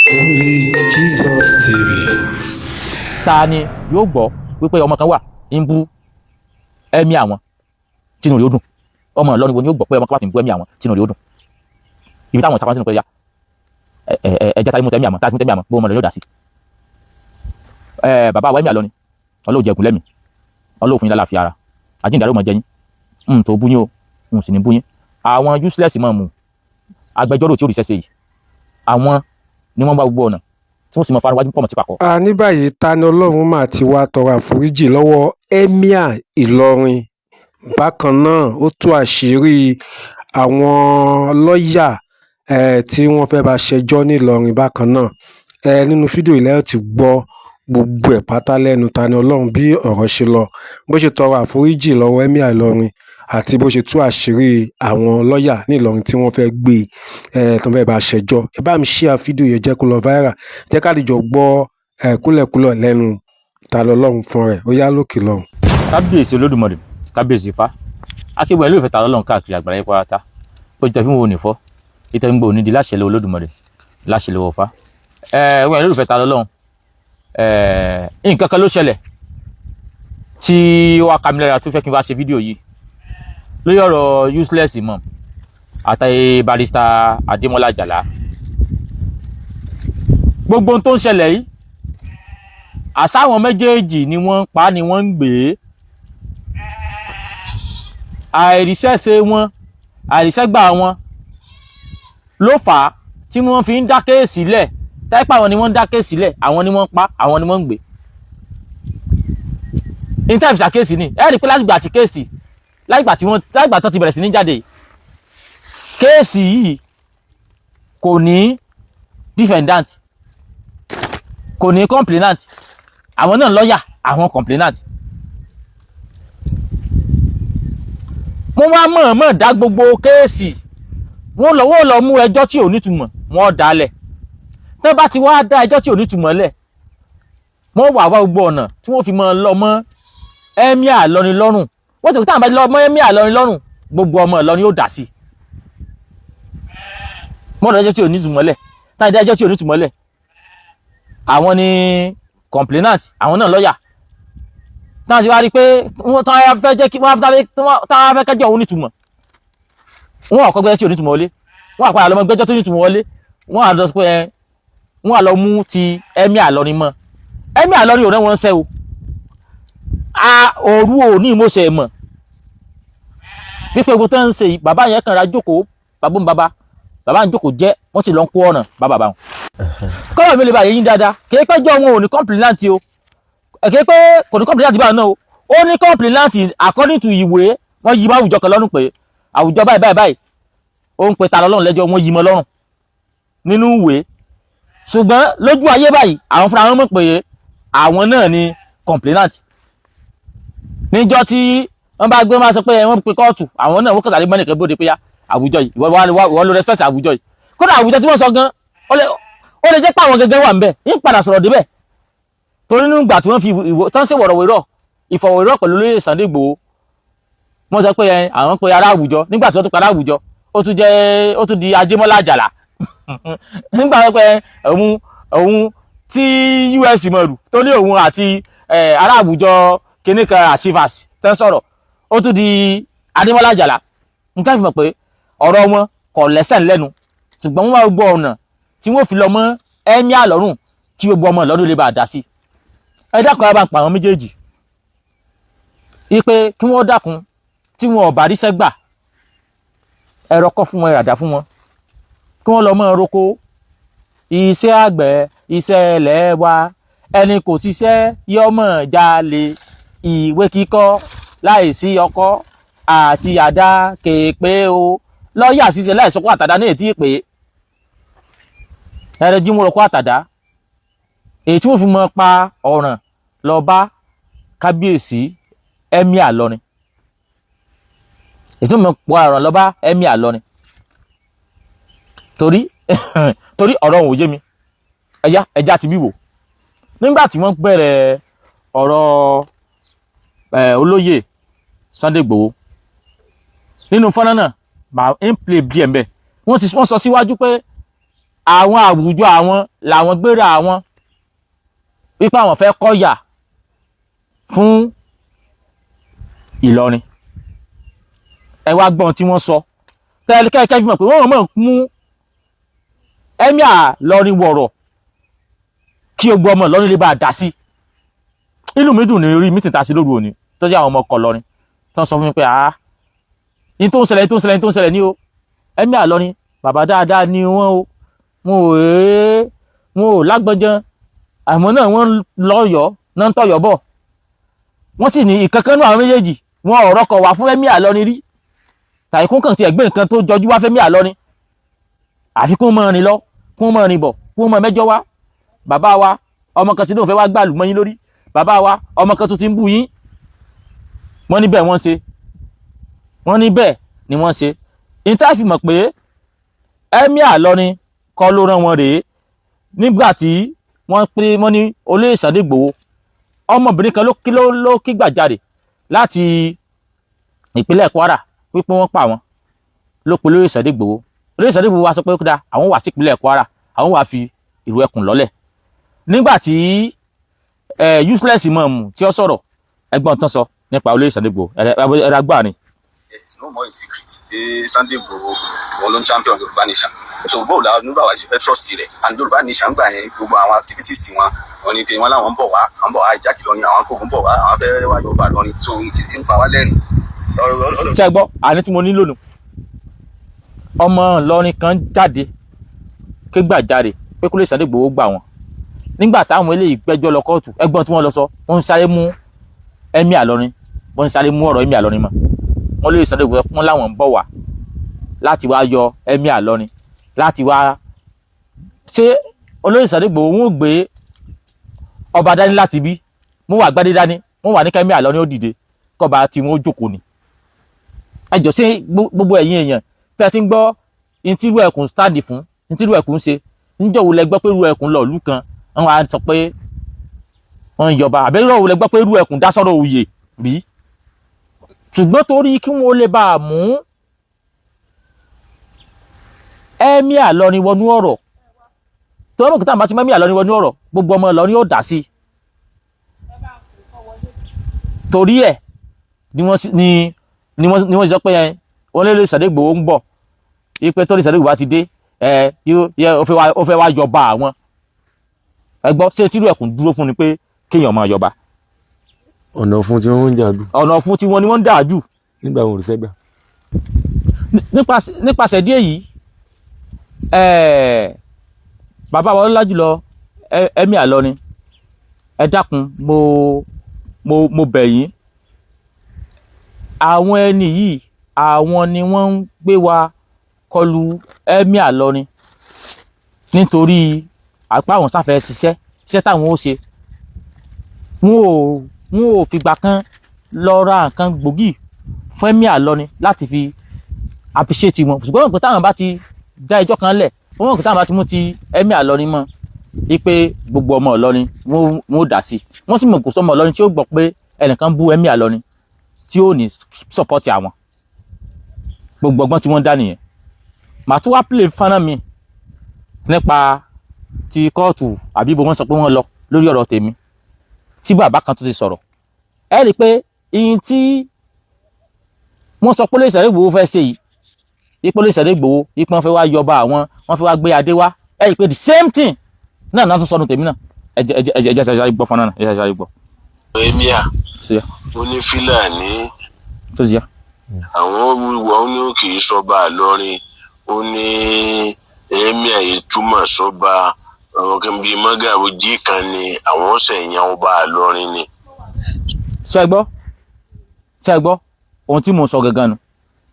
Only Jesus TV. Ta ni yóò gbọ́ wípé ọmọ kan wà ń bú ẹ̀mí àwọn tínú rẹ̀ ó dùn? Ọmọ Ìlọrin wo ni yóò gbọ́ pé ọmọ kan wà tí ń bú ẹ̀mí àwọn tínú rẹ̀ ó dùn? Ibi táwọn ìtàkùn sínú pé ya ẹ ẹ ẹ jẹ́ mú tẹ́mí àmọ́ tá a ti mú tẹ́mí àmọ́ bó ọmọ rẹ̀ yóò dá sí. Ẹ bàbá wa, ẹ̀mí àlọ́ni, Ọlọ́run jẹ̀gùn lẹ́mìí, Ọlọ́run fún yín lálàáfíà ara, àjíǹde àrò mọ̀ jẹ́yìn n tó bú yín o, n sì ní bú yín. Àwọn useless mọ̀ mú agbẹjọ́rò tí ó rí sẹ́sẹ́ yìí, àwọn ni wọ́n bá gbogbo ọ̀nà tí wọ́n sì mọ fara wájú pọ̀ mọ́ sí pàkọ́. A ní báyìí, Tani Olohun mà ti wá tọrọ àforíjì lọ́wọ́ Emir Ìlọrin. Bákan náà, ó tú àṣírí àwọn lọ́ọ̀yà tí wọ́n fẹ́ẹ́ bá ṣẹjọ́ nìlọrin. Bákan náà, nínú fídíò yìí lẹ́ ti gbọ́ gbogbo ẹ̀ pátá lẹ́nu Tani Olohun, bí ọ̀rọ̀ ṣe lọ, bó ṣe tọrọ àforíjì lọ́wọ́ Emir Ìlọrin àti bó ṣe tú àṣírí àwọn lọ́ọ̀yà nílọrin tí wọ́n fẹ́ẹ́ gbé e tó fẹ́ẹ́ bá ṣẹjọ́. Ẹ bá mi share fídíò yẹn, jẹ́ kó lọ viral, jẹ́ ká dìjọ gbọ́ kúlẹ̀kúlẹ̀ lẹ́nu Tani Olohun fún rẹ̀. Ó yá, lókè lọ́hùn. Kábíyèsí Olódùmarè, kábíyèsí Ifá, akéwà ìlú ìfẹ́ ta lọ́lọ́run káàkiri àgbàlá yìí pátá, pé tẹ̀fín wo ní fọ́ ìtẹ̀fín gbòó nídìí láṣẹ lọ́wọ́ Olódùmarè, láṣẹ lọ́wọ́ Ifá. Ẹ wọ́n ìlú ìfẹ́ ta lọ́lọ́run. Nǹkan kan ló ṣẹlẹ̀ tí ó wá ká mi lára tó fẹ́ kí n wá ṣe fídíò yìí lórí ọ̀rọ̀ useless imam àtàyè Barrister Adémọ́lá Àjàlá. Gbogbo ohun tó ń ṣẹlẹ̀ yìí, àsáwọn méjèèjì ni wọ́n ń pa ni wọ́n ń gbé. Àìríṣẹ́ṣe wọn, àìríṣẹ́gbà wọn ló fà á tí wọ́n fi ń dá case lẹ̀. Táìpà àwọn ni wọ́n ń dá case lẹ̀, àwọn ni wọ́n ń pa, àwọn ni wọ́n ń gbé. Ní táìpì ṣàkíyèsí ni ẹ rí i pé látìgbà tí case, látìgbà tí wọ́n, látìgbà tó ti bẹ̀rẹ̀ sí ní jáde, case yìí kò ní defendant, kò ní complainant. Àwọn náà lọ́yà àwọn complainant. Wọ́n wá mọ̀ọ́mọ̀ dá gbogbo case, wọ́n lọ mú ẹjọ́ tí ò nítumọ̀, wọ́n dá lẹ̀. Tẹ́ bá ti wá dá ẹjọ́ tí ò nítumọ̀ lẹ̀, wọ́n wà wá gbogbo ọ̀nà tí wọ́n fi mọ́ lọ mọ́ Emir Ìlọrin lọ́rùn. Wọ́n ti táwọn bá lọ mọ́ Emir Ìlọrin lọ́rùn, gbogbo ọmọ Ìlọrin yóò dá sí i. Wọ́n lọ ẹjọ́ tí ò nítumọ̀ lẹ̀, táwọn dá ẹjọ́ tí ò nítumọ̀ lẹ̀, àwọn ni complainant, àwọn náà lọ́yà. Táwọn ti wá rí i pé wọ́n táwọn fẹ́ jẹ́ kí wọ́n táwọn fẹ́ kẹ́jọ́ òun nítumọ̀, wọ́n àkọ́ gbẹ́jọ́ tí ò nítumọ̀ wọlé, wọ́n àpárá lọ́mọ gbẹ́jọ́ tó nítumọ̀ wọlé. Wọ́n á lọ pé wọ́n á lọ mú ti Emir Ìlọrin mọ́. Emir Ìlọrin ò rẹ́ wọn ṣẹ́ o. A òru ò ní ìmọ̀ọ́sẹ̀ mọ̀ wípé ogun tó ń ṣe yìí, bàbá yẹn kàn ra jókòó, bàbá ń bàbá bàbá ń jókòó jẹ́, wọ́n sì lọ ń kó ọ̀nà bàbá bá wọn. Kọ́lọ̀ mi lè bá yẹn dáadáa. Kì í pẹ́jọ́ wọn ò ní complainant o, kì í pé kò ní complainant báyìí náà o. Ó ní complainant according to ìwé. Wọ́n yí mọ́ àwùjọ kan lọ́rùn pé àwùjọ báyìí báyìí báyìí ó ń pe ta lọ́lọ́run lẹ́jọ́. Wọ́n yí mọ́ lọ́rùn nínú ìwé, ṣùgbọ́n lójú ayé báyìí, àwọn fúnra wọn mọ̀ pé àwọn náà ni complainant. Níjọ́ tí wọ́n bá gbé, wọ́n sọ pé wọ́n pe kóòtù, àwọn náà wọ́n kàn sáré mọ́nìkan bóde pé yá àwùjọ yìí, ìwọ ló respect àwùjọ yìí. Kódà àwùjọ tí wọ́n sọ gan, ó lè jẹ́ pé àwọn gẹ́gẹ́ wà ń bẹ̀ ń padà sọ̀rọ̀ débẹ̀, torí nínú ìgbà tí wọ́n fi ìwọ tán ṣe wọ̀rọ̀wérọ̀ ìfọ̀wérọ̀ pẹ̀lú olóyè Sunday Igboho, wọ́n sọ pé àwọn pe ará àwùjọ. Nígbà tí wọ́n tún pe ará àwùjọ, ó tún jẹ́ ó tún di Ajémọ́lá Àjàlá. Nígbà wọ́n pé òun tí US mọ̀rù tó ní òun àti ará àwùjọ kìnnìkan àṣìfàs tẹ́ sọ̀rọ̀, ó tún di Adémọ́lá Àjàlá. N tá fi mọ̀ pé ọ̀rọ̀ wọn kò lẹ́sẹ̀ lẹ́nu, ṣùgbọ́n wọ́n máa gbọ́ ọ̀nà tí wọ́n fi lọ mọ́ Emir lọ́rùn kí gbogbo ọmọ Ìlọrin lè bá a dá sí. Ẹ dákun, ẹ bá ń pa àwọn méjèèjì ipe kí wọ́n dákun, tí wọn ò bá ríṣẹ́ gbà, ẹ̀rọ kọ́ fún wọn, ìràdá fún wọn, kí wọ́n lọ mọ́ roko. Iṣẹ́ àgbẹ̀, iṣẹ́ ilẹ̀ wa, ẹni kò ṣiṣẹ́ yọmọ jalè. Ìwé kíkọ́ láìsí ọkọ́ àti àdá kéèpé o. Lọ́ọ̀yà ṣiṣẹ́ láìsọkọ́ àtàdá ní ètí pé ẹrẹ jí wọn rọkọ́ àtàdá, èyí tí wọ́n fi mọ pa ọ̀ràn lọ bá kábíyèsí Emir Ìlọrin, èyí tí wọ́n mọ pa ọ̀ràn lọ bá Emir Ìlọrin, torí ọ̀rọ̀ òun ò yé mi. Ẹ̀yà ẹja ti bí wò nígbà tí wọ́n bẹ̀rẹ̀ ọ̀rọ̀ olóyè Sunday Igboho nínú fọ́nrán náà, màá ń play díẹ̀ mbẹ́. Wọ́n ti wọ́n sọ síwájú pé Àwọn àwùjọ àwọn làwọn gbéra àwọn wípé àwọn fẹ́ kọ́yà fún Ìlọrin. Ẹ wá gbọ́n tí wọ́n sọ tẹ́lẹ̀ kẹ́kẹ́ fi mọ̀ pé wọ́n mọ̀ mú Emir Ìlọrin wọ̀rọ̀ kí o gbọ́ ọmọ Ìlọrin lè bá a dá sí. Inú mi dùn ní orí mítìn tá a ṣe lóru òní tó jẹ́ àwọn ọmọ ọkọ̀ Ìlọrin tó ń sọ fún mi pé àá ní tó ń ṣẹlẹ̀, ní tó ń ṣẹlẹ̀, ní tó ń ṣẹlẹ̀ ní o. Emir Ìlọrin, bàbá dáadáa ni wọ́n o, wọn ò ee, wọn ò lágbọ́nján, àmọ́ náà wọ́n lọ́yọ̀ọ́ náà ń tọ̀yọ̀ bọ̀. Wọ́n sì ní ìkankan náà àwọn méjèèjì wọn ọ̀rọ̀ kọ̀ wá fún Emir Ìlọrin rí tàbí kún kàn ti ẹ̀gbẹ́ nǹkan tó jọjú wá fẹ́mi Ìlọrin, àfi kún mọ́ rìn lọ, kún mọ́ rìn bọ̀, kún mọ́ mẹ́jọ wá. Bàbá wa, ọmọ kan tí lóun fẹ́ wá gbàlù mọ́ yín lórí. Bàbá wa, ọmọ kan tó ti ń bú yín. Wọ́n ní bẹ́ẹ̀ wọ́n ṣe, wọ́n ní bẹ́ẹ̀ ni wọ́n ṣe. Ìta fi mọ̀ pé Emir Ìlọrin kọ́ ló rán wọn rèé. Nígbà tí wọ́n pé wọ́n ní olóyè Sunday Igboho, ọmọbìnrin kan ló kí ló kígbàjarè láti ìpínlẹ̀ Kwara wípé wọ́n pa àwọn, ló pe olóyè Sunday Igboho. Olóyè Sunday Igboho wá sọ pé ó dáa, àwọn wà sí ìpínlẹ̀ Kwara, àwọn wà fi ìrù ẹkùn lọ́lẹ̀. Nígbà tí useless mọ̀ọ́mù tí ó sọ̀rọ̀, ẹgbọ́n tán sọ nípa olóyè Sunday Igboho ẹ̀rọ agbára ni. It's no more a secret pé Sunday Igboho òun ló ń champion Yorùbá nation. So bó la nígbà wá sí fẹ́ trust rẹ̀? And Yorùbá nation gbà yẹn, gbogbo àwọn activities wọn, wọn ni pé wọn làwọn ń bọ̀ wá, àwọn ń bọ̀ wá ìjákì lọ́rin, àwọn kò ń bọ̀ wá, àwọn fẹ́ wá Yorùbá lọ́rin. So ń pa wá lẹ́rìn. Ṣé ẹ gbọ́ àní tí mo nílò nù? Ọmọ Ìlọrin kan jáde kégbàjarè pé kó lè Sunday Igboho gbà wọ́n nígbà táwọn eléyìí gbẹ́jọ́ lọ kóòtù. Ẹgbọ́n tí wọ́n lọ sọ, wọ́n ń sáré mú Emir Ìlọrin, wọ́n ń sáré mú ọ̀rọ̀ Emir Ìlọrin mọ́. Wọ́n lè Sunday Igboho, wọ́n láwọn ń bọ̀ wá láti wá yọ Emir Ìlọrin, láti wá ṣé olóyè Sunday Igboho. Wọn ò gbé ọba dání láti bí wọ́n wà gbádé dání, wọ́n wà ní kẹ́mí Ìlọrin ó dìde kọba tí wọ́n ó jókòó ni. Ẹ jọ, ṣé gbogbo ẹ̀yin èèyàn tẹ́ ẹ ti ń gbọ́ ní tí irú ẹkùn stand fún, ní tí irú ẹkùn ṣe, níjọ́ wo lẹ gbọ́ pé irú ẹkùn lọ ìlú kan, wọ́n wá sọ pé wọ́n ń yọba? Àbẹ́rẹ́ wo lẹ gbọ́ pé irú ẹkùn dá sọ́rọ̀ òye rí? Ṣùgbọ́n torí kí wọ́n lè bá a mú Emir Ìlọrin wọnú ọ̀rọ̀, tó wọ́n mọ̀ kí táwọn bá ti mú Emir Ìlọrin wọnú ọ̀rọ̀, gbogbo ọmọ Ìlọrin yóò dá sí. Torí ẹ̀ ni wọ́n ni ni wọ́n ni wọ́n sọ pé ẹ wọ́n lè lè Sunday Igboho ń bọ̀, ipe tó lè Sunday Igboho bá ti dé, ẹ yóò yẹ ó fẹ́ wá yọba àwọn. Ẹ gbọ́, ṣé tírú ẹkùn dúró fún ni pé kéèyàn máa yọba? Ọ̀nà fún tí wọ́n ń jà dù. Ọ̀nà fún tiwọn ni wọ́n ń dà jù. Nígbà wọn ò rí sẹ́gbà. Nípasẹ̀ díẹ̀ yìí, bàbá wa ọlọ́lá jùlọ Emir Ìlọrin, ẹ dákun, mo bẹ̀ yín. Àwọn ẹni yìí, àwọn ni wọ́n ń gbé wa kọlu Emir Ìlọrin nítorí àpá àwọn sáfẹ́ ṣiṣẹ́ iṣẹ́ táwọn ó ṣe. Wọn ò fìgbà kan lọ ra nǹkan gbòógì fún Emir Ìlọrin láti fi appreciate wọn, ṣùgbọ́n wọn pé táwọn bá ti dá ẹjọ́ kan lẹ̀ fún wọn, pé táwọn bá ti mú ti Emir Ìlọrin mọ́ wípé gbogbo ọmọ Ìlọrin wọn ò dá sí. Wọ́n sì mọ̀ kó sọmọ Ìlọrin tí ó gbọ́ pé ẹnìkan bú Emir Ìlọrin tí ó ní support àwọn. Gbogbo ọgbọ́n tí wọ́n dá nìyẹn. Màá tún wá play fọ́nrán mi nípa ti kóòtù àbí ibo wọ́n sọ pé wọ́n lọ lórí ọ̀rọ̀ tèmi tí bàbá kan tó ti sọ̀rọ̀. Ẹ rí i pé ìyìn tí wọ́n sọ pé olóyè Ìgbòho fẹ́ ṣe yìí, ipò olóyè Ìgbòho ipò wọn fẹ́ wá yọba àwọn, wọ́n fẹ́ wá gbé adé wá. Ẹ rí i pé the same thing náà náà tún sọnù tèmi náà. Ẹ jẹ́ ẹ jẹ́ ẹ jẹ́ ẹ jẹ́ sáré gbọ́ fọ́nrán náà, ẹ jẹ́ sáré gbọ́. Emir Ṣé ó ní Fúlàní tó ti yá. Àwọn wíwọ, ó ní kì í sọba Ìlọrin, ó ní emir yìí túmọ̀ sọba àwọn kan bíi mọ́gàjí kan ni àwọn ọ̀sẹ̀ yan ọba Ìlọrin ni. Ṣé ẹ gbọ́? Ṣé ẹ gbọ́ ohun tí mò ń sọ gangan nu?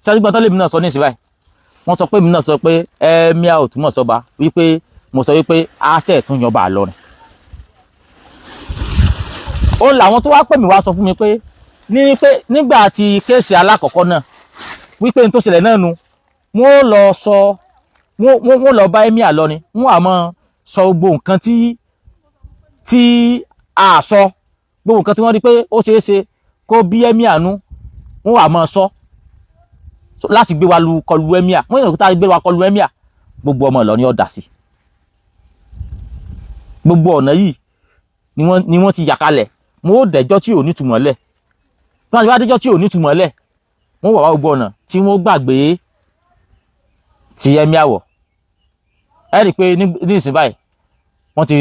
Ṣé ẹ gbọ́ tán lèmi náà sọ ní ìsìn báyìí? Wọ́n sọ pé èmi náà sọ pé emir ò túmọ̀ sọba, wípé mo sọ wípé àṣẹ tún yanba Ìlọrin. Ó làwọn tó wá pè mí wá sọ fún mi pé ní pé nígbà tí case alákọ̀ọ́kọ́ náà, wípé n tó ṣẹlẹ̀ náà nu, wọ́n lọ sọ wọ́n lọ bá emir Ìlọrin, wọ́n àmọ́ sọ gbogbo nǹkan tí a sọ, gbogbo nǹkan tí wọ́n rí pé ó ṣeé ṣe kó bí emir nú, wọ́n wà máa sọ láti gbé wa lu kọlu emir. Wọ́n yóò tá gbé wa kọlu emir, gbogbo ọmọ Ìlọrin ó dá sí. Gbogbo ọ̀nà yìí ni wọ́n ti yà kalẹ̀. Wọ́n ó dẹjọ́ tí ò nítumọ̀ lẹ̀. Tí wọ́n ti wá dẹjọ́ tí ò nítumọ̀ lẹ̀, wọ́n wà wá gbogbo ọ̀nà tí wọ́n gbàgbé ti emir wọ̀. Ẹ rí i pé ní ìsìn báyìí, wọ́n ti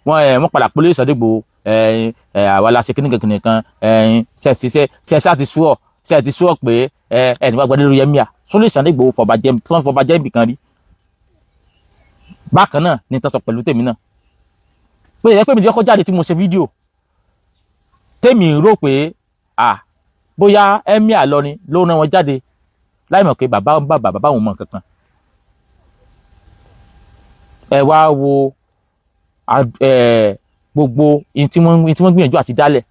wọ́n ẹ̀ wọ́n padà polówó Sunday Igboho. Ẹ̀ ẹ̀ àwa la ṣe kíníkan kíníkan. Ẹ̀ ṣe ṣe ṣe ṣe ti sú ọ, ṣe ti sú ọ pé ẹ ẹ nígbà gbọdọ̀ lórí emir sólè Sunday Igboho fọba jẹ́, tí wọ́n fọba jẹ́ ibì kan rí. Bákan náà ní tán sọ pẹ̀lú tèmi náà pé ẹ pé mi ti kọ́kọ́ jáde tí mo ṣe fídíò, tèmi rò pé à bóyá emir Ìlọrin ló rán wọn jáde, láì mọ̀ pé bàbá ń bàbá bàbá òun mọ̀ kankan. Ẹ wá wo gbogbo ihun tí wọ́n gbìyànjú àti dálẹ̀,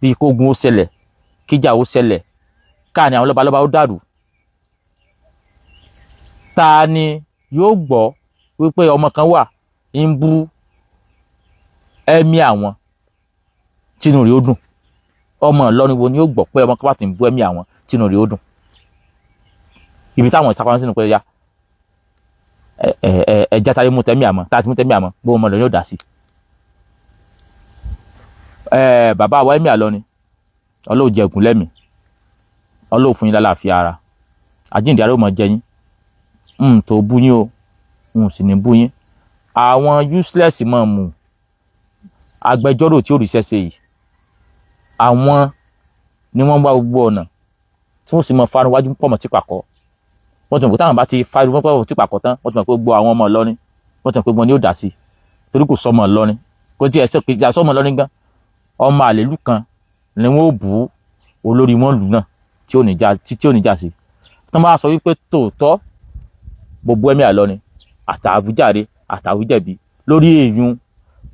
bíi kógun ó ṣẹlẹ̀, kíjà ó ṣẹlẹ̀, káàní àwọn lọ́balọ́ba ó dàrú. Ta ni yóò gbọ́ wípé ọmọ kan wà ń bú emir àwọn tínú rẹ̀ ó dùn? Ọmọ Ìlọrin wo ni yóò gbọ́ pé ọmọ kan wà tí ń bú emir àwọn tínú rẹ̀ ó dùn? Ibi táwọn ìsapá sínú pé ya ẹ ẹ ẹ ẹ játayé mú tẹ́mí àmọ́ tá a ti mú tẹ́mí àmọ́, gbogbo ọmọ Ìlọrin yóò dá sí. Ẹ bàbá wa emir Ìlọrin, Ọlọ́run jẹ̀gùn lẹ́mìí, Ọlọ́run fún yín lálàáfíà ara, àjíǹde ara ó mọ̀ jẹ yín. N tó bú yín o, n sì ní bú yín. Àwọn useless mọ̀ mú agbẹjọ́rò tí ò ríṣẹ́ ṣe yìí, àwọn ni wọ́n ń wá gbogbo ọ̀nà tí wọ́n sì mọ farun wájú pọ̀ mọ́ tí pàkọ́. Wọ́n ti mọ̀ pé táwọn bá ti farun pọ̀ mọ́ tí pàkọ́ tán, wọ́n ti mọ̀ pé gbogbo àwọn ọmọ Ìlọrin, wọ́n ti mọ̀ pé gbogbo ni yóò dá sí, torí kò sọmọ Ìlọrin, kò tiẹ̀ sọ kò sọmọ Ìlọrin gan. Ọmọ àlèlú kan ni wọ́n ó bú olórí wọn lù náà tí ò ní já tí ò ní já sí. Tí wọ́n bá sọ wípé tòótọ́ gbogbo emir Ìlọrin àtàwíjàre àtàwíjẹ̀bi lórí èèyàn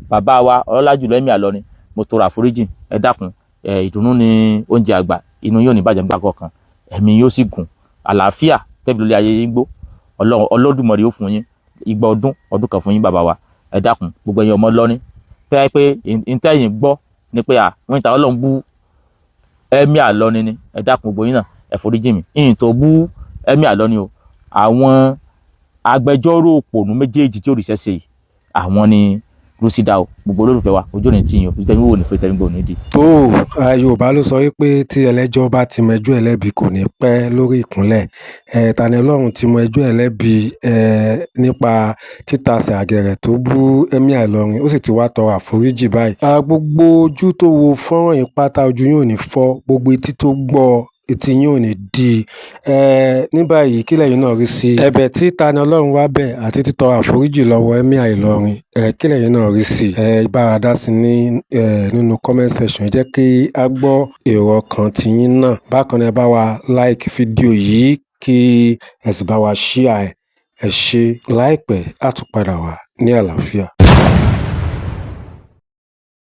bàbá wa ọlọ́lá jùlọ emir Ìlọrin, mo tọrọ àforíjì, ẹ dákun. Ẹ ìdùnnú ni oúnjẹ àgbà, inú yóò ní bàjẹ́ nígbà kọ̀ọ̀kan, ẹ̀mí yóò sì gùn, àlàáfíà tẹ́bi lórí ayé yín gbó. Ọlọ́run Olódùmarè yóò fún yín igba ọdún ọdún kan fún yín. Bàbá wa, ẹ dákun, gbogbo ẹ̀yin ọmọ Ìlọrin tẹ́ ẹ pé ntẹ́yìn gbọ́ ni pé à wọ́n ta Ọlọ́run bú emir Ìlọrin ni, ẹ dákun, gbogbo yín náà, ẹ foríjì mí. Ìyìn tó bú emir Ìlọrin o, àwọn agbẹjọ́rò òpònú méjèèjì tí òrìṣẹ́ ṣe yìí, àwọn ni rúṣídà o. Gbogbo olólùfẹ́ wa, ojú òní tì yín o, ojú tẹ́mi wò ní fún tẹ́mi gbò ní di. Tó Yorùbá ló sọ wípé tí ẹlẹ́jọ́ bá ti mẹjọ́ ẹlẹ́bi, kò ní pẹ́ lórí ìkúnlẹ̀. Ẹ Tani Olohun ti mọ ẹjọ́ ẹlẹ́bi ẹ nípa títasẹ̀ àgẹ̀rẹ̀ tó bú emir Ìlọrin, ó sì ti wá tọrọ àforíjì báyìí. Gbogbo ojú tó wo fọ́nrán yìí pátá, ojú yín ò ní fọ́, gbogbo etí tó gbọ́, etí yín ò ní di. Ẹ ní báyìí, kí lẹ̀yin náà rí sí ẹ̀bẹ̀ tí Tani Olohun wá bẹ̀ àti títọrọ àforíjì lọ́wọ́ emir Ìlọrin? Ẹ kí lẹ̀yin náà rí sí ẹ? Bá dá sí ní ẹ nínú comment section, jẹ́ kí a gbọ́ èrò ọkàn tiyín náà. Bákan náà, ẹ bá wa like fídíò yìí, kí ẹ sì bá wa share ẹ. Ẹ ṣé, láìpẹ́ á tún padà wá ní àlàáfíà.